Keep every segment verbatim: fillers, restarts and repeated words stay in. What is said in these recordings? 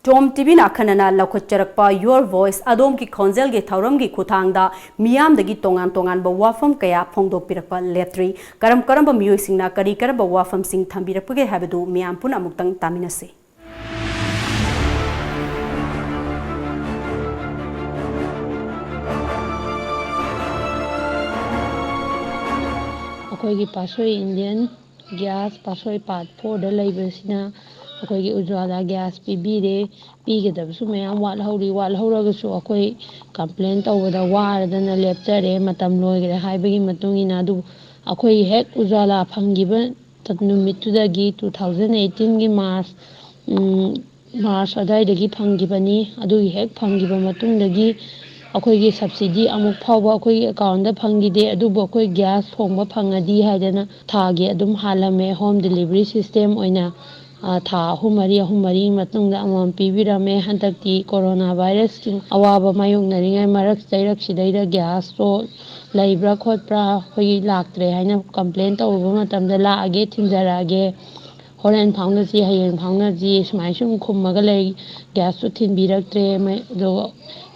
ꯇꯣꯝ ꯇꯤꯚꯤꯅ ꯑꯈꯟꯅꯅ ꯂꯧꯈꯠꯆꯔꯛꯄ Your Voice, ꯑꯗꯣꯝꯒꯤ ꯈꯣꯟꯖꯦꯜꯒꯤ ꯊꯧꯔꯝꯒꯤ ꯈꯨꯠꯊꯥꯡꯗ ꯃꯤꯌꯥꯝꯗꯒꯤ ꯇꯣꯉꯥꯟ ꯇꯣꯉꯥꯟꯕ ꯋꯥꯐꯝ ꯀꯌꯥ ꯐꯣꯡꯗꯣꯛꯄꯤꯔꯛꯄ ꯂꯦꯞꯇ꯭ꯔꯤ꯫ ꯀꯔꯝ ꯀꯔꯝꯕ ꯃꯤꯑꯣꯏꯁꯤꯡꯅ ꯀꯔꯤ ꯀꯔꯝꯕ ꯋꯥꯐꯝꯁꯤꯡ ꯊꯝꯕꯤꯔꯛꯄꯒꯦ ꯍꯥꯏꯕꯗꯨ ꯃꯤꯌꯥꯝ ꯄꯨꯟꯅ ꯑꯃꯨꯛꯇꯪ ꯇꯥꯃꯤꯟꯅꯁꯤ꯫ ꯑꯩꯈꯣꯏꯒꯤ ꯄꯥꯠꯁꯣꯏ ꯏꯟꯗꯤꯌꯟ ꯒ꯭ꯌꯥꯁ ꯄꯥꯠꯁꯣꯏ ꯄꯥꯔꯠ ꯐꯣꯔꯗ ꯂꯩꯕꯁꯤꯅ ꯑꯩꯈꯣꯏꯒꯤ ꯎꯖ꯭ꯋꯥꯂꯥ ꯒ꯭ꯌꯥꯁ ꯄꯤꯕꯤꯔꯦ꯫ ꯄꯤꯒꯗꯕꯁꯨ ꯃꯌꯥꯝ ꯋꯥꯠꯍꯧꯔꯤ꯫ ꯋꯥꯠꯍꯧꯔꯒꯁꯨ ꯑꯩꯈꯣꯏ ꯀꯝꯄ꯭ꯂꯦꯟ ꯇꯧꯕꯗ ꯋꯥꯔꯗꯅ ꯂꯦꯞꯆꯔꯦ, ꯃꯇꯝ ꯂꯣꯏꯈ꯭ꯔꯦ ꯍꯥꯏꯕꯒꯤ ꯃꯇꯨꯡ ꯏꯟꯅ꯫ ꯑꯗꯨꯕꯨ ꯑꯩꯈꯣꯏ ꯍꯦꯛ ꯎꯖ꯭ꯋꯥꯂꯥ ꯐꯪꯈꯤꯕ ꯅꯨꯃꯤꯠꯇꯨꯗꯒꯤ, two thousand eighteenꯒꯤ March, ꯎꯝ, March ꯑꯗꯨꯋꯥꯏꯗꯒꯤ ꯐꯪꯈꯤꯕꯅꯤ꯫ ꯑꯗꯨꯒꯤ ꯍꯦꯛ ꯐꯪꯈꯤꯕ ꯃꯇꯨꯡꯗꯒꯤ ꯑꯩꯈꯣꯏꯒꯤ subsidy ꯑꯃꯨꯛ ꯐꯥꯎꯕ ꯑꯩꯈꯣꯏꯒꯤ ꯑꯦꯀꯥꯎꯟꯗ ꯐꯪꯈꯤꯗꯦ꯫ ꯑꯗꯨꯕꯨ ꯑꯩꯈꯣꯏ ꯒ꯭ꯌꯥꯁ ꯊꯣꯡꯕ ꯐꯪꯉꯗꯤ ꯍꯥꯏꯗꯅ ꯊꯥꯒꯤ ꯑꯗꯨꯝ ꯍꯥꯜꯂꯝꯃꯦ꯫ Home delivery system ꯑꯣꯏꯅ, ꯑ, ꯊꯥ ꯑꯍꯨꯝ ꯃꯔꯤ, ꯑꯍꯨꯝ ꯃꯔꯤ ꯃꯇꯨꯡꯗ ꯑꯃꯃꯝ ꯄꯤꯕꯤꯔꯝꯃꯦ꯫ ꯍꯟꯗꯛꯇꯤ ꯀꯣꯔꯣꯅꯥ ꯚꯥꯏꯔꯁꯀꯤ ꯑꯋꯥꯕ ꯃꯥꯌꯣꯛꯅꯔꯤꯉꯩ ꯃꯔꯛ ꯆꯩꯔꯛꯁꯤꯗꯩꯗ ꯒ꯭ꯌꯥꯁꯇꯣ ꯂꯩꯕ꯭ꯔꯥ ꯈꯣꯠꯄ꯭ꯔꯥ, ꯑꯩꯈꯣꯏꯒꯤ ꯂꯥꯛꯇ꯭ꯔꯦ ꯍꯥꯏꯅ ꯀꯝꯄ꯭ꯂꯦꯟ ꯇꯧꯔꯨꯕ ꯃꯇꯝꯗ, "ꯂꯥꯛꯑꯒꯦ, ꯊꯤꯟꯖꯔꯛꯑꯒꯦ, ꯍꯣꯔꯦꯟ ꯐꯥꯎꯅꯁꯤ, ꯍꯌꯦꯡ ꯐꯥꯎꯅꯁꯤ", ꯁꯨꯃꯥꯏꯅ ꯁꯨꯝ ꯈꯨꯝꯃꯒ ꯂꯩ꯫ ꯒ꯭ꯌꯥꯁꯇꯨ ꯊꯤꯟꯕꯤꯔꯛꯇ꯭ꯔꯦ꯫ ꯃ-, ꯑꯗꯨꯒ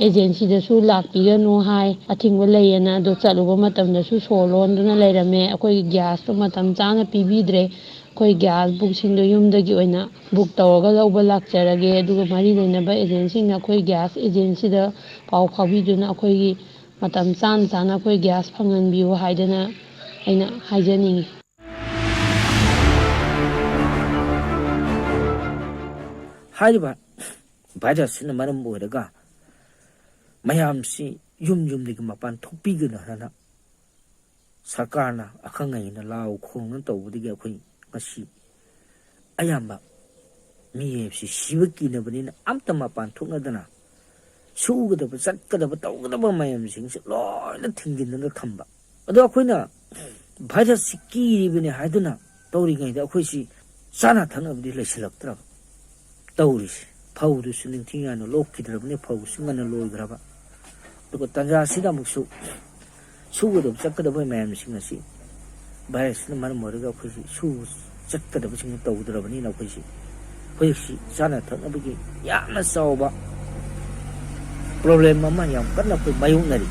ꯑꯦꯖꯦꯟꯁꯤꯗꯁꯨ ꯂꯥꯛꯄꯤꯒꯅꯨ ꯍꯥꯏ, ꯑꯊꯤꯡꯕ ꯂꯩꯌꯦꯅ꯫ ꯑꯗꯣ ꯆꯠꯂꯨꯕ ꯃꯇꯝꯗꯁꯨ ꯁꯣ ꯂꯣꯟꯗꯨꯅ ꯂꯩꯔꯝꯃꯦ꯫ ꯑꯩꯈꯣꯏꯒꯤ ꯒ꯭ꯌꯥꯁꯇꯣ ꯃꯇꯝ ꯆꯥꯅ ꯄꯤꯕꯤꯗ꯭ꯔꯦ꯫ ꯑꯩꯈꯣꯏ ꯒ꯭ꯌꯥꯁ ꯕꯨꯛꯁꯤꯡꯗꯣ ꯌꯨꯝꯗꯒꯤ ꯑꯣꯏꯅ ꯕꯨꯛ ꯇꯧꯔꯒ ꯂꯧꯕ ꯂꯥꯛꯆꯔꯒꯦ꯫ ꯑꯗꯨꯒ ꯃꯔꯤ ꯂꯩꯅꯕ ꯑꯦꯖꯦꯟꯁꯤꯡꯅ ꯑꯩꯈꯣꯏ ꯒ꯭ꯌꯥꯁ ꯑꯦꯖꯦꯟꯁꯤꯗ ꯄꯥꯎ ꯐꯥꯎꯕꯤꯗꯨꯅ ꯑꯩꯈꯣꯏꯒꯤ ꯃꯇꯝ ꯆꯥꯅ ꯆꯥꯅ ꯑꯩꯈꯣꯏ ꯒ꯭ꯌꯥꯁ ꯐꯪꯍꯟꯕꯤꯌꯨ ꯍꯥꯏꯗꯅ ꯑꯩꯅ ꯍꯥꯏꯖꯅꯤꯡꯉꯤ꯫ ꯍꯥꯏꯔꯤꯕ ꯚꯥꯏꯔꯁꯁꯤꯅ ꯃꯔꯝ ꯑꯣꯏꯔꯒ ꯃꯌꯥꯝꯁꯤ ꯌꯨꯝ ꯌꯨꯝꯗꯒꯤ ꯃꯄꯥꯟ ꯊꯣꯛꯄꯤꯒꯅꯨ ꯍꯥꯏꯅ ꯁꯔꯀꯥꯔꯅ ꯑꯈꯪ ꯑꯍꯩꯅ ꯂꯥꯎ ꯈꯣꯡꯅ ꯇꯧꯕꯗꯒꯤ ꯑꯩꯈꯣꯏ ꯉꯁꯤ ꯑꯌꯥꯝꯕ ꯃꯤ ꯍꯥꯏꯕꯁꯤ ꯁꯤꯕ ꯀꯤꯅꯕꯅꯤꯅ ꯑꯝꯇ ꯃꯄꯥꯟ ꯊꯣꯛꯅꯗꯅ ꯁꯨꯒꯗꯕ, ꯆꯠꯀꯗꯕ, ꯇꯧꯒꯗꯕ ꯃꯌꯥꯝꯁꯤꯡꯁꯦ ꯂꯣꯏꯅ ꯊꯤꯡꯖꯤꯟꯗꯨꯅ ꯊꯝꯕ꯫ ꯑꯗꯣ ꯑꯩꯈꯣꯏꯅ ꯚꯥꯏꯔꯁꯁꯤ ꯀꯤꯔꯤꯕꯅꯤ ꯍꯥꯏꯗꯨꯅ ꯇꯧꯔꯤꯉꯩꯗ ꯑꯩꯈꯣꯏꯁꯤ ꯆꯥꯅ ꯊꯛꯅꯕꯗꯤ ꯂꯩꯁꯤꯜꯂꯛꯇ꯭ꯔꯕ ꯇꯧꯔꯤꯁꯦ꯫ ꯐꯧꯗꯨꯁꯨ ꯅꯤꯡꯊꯤꯖꯅ ꯂꯣꯛꯈꯤꯗ꯭ꯔꯕꯅꯤ, ꯐꯧꯁꯨ ꯉꯟꯅ ꯂꯣꯏꯈ꯭ꯔꯕ꯫ ꯑꯗꯨꯒ ꯇꯥꯟꯖꯥꯁꯤꯗ ꯑꯃꯨꯛꯁꯨ ꯁꯨꯒꯗꯕ ꯆꯠꯀꯗꯕ ꯃꯌꯥꯝꯁꯤꯡ ꯑꯁꯤ ꯚꯥꯏꯔꯁꯁꯤꯅ ꯃꯔꯝ ꯑꯣꯏꯔꯒ ꯑꯩꯈꯣꯏꯁꯤ ꯁꯨ ꯆꯠꯀꯗꯕꯁꯤꯡ ꯇꯧꯗ꯭ꯔꯕꯅꯤꯅ ꯑꯩꯈꯣꯏꯁꯤ ꯍꯧꯖꯤꯛꯁꯤ ꯆꯥꯅ ꯊꯛꯅꯕꯒꯤ ꯌꯥꯝꯅ ꯆꯥꯎꯕ ꯄ꯭ꯔꯣꯕ꯭ꯂꯦꯝ ꯑꯃ ꯌꯥꯝ ꯀꯟꯅ ꯑꯩꯈꯣꯏ ꯃꯥꯌꯣꯛꯅꯔꯤ꯫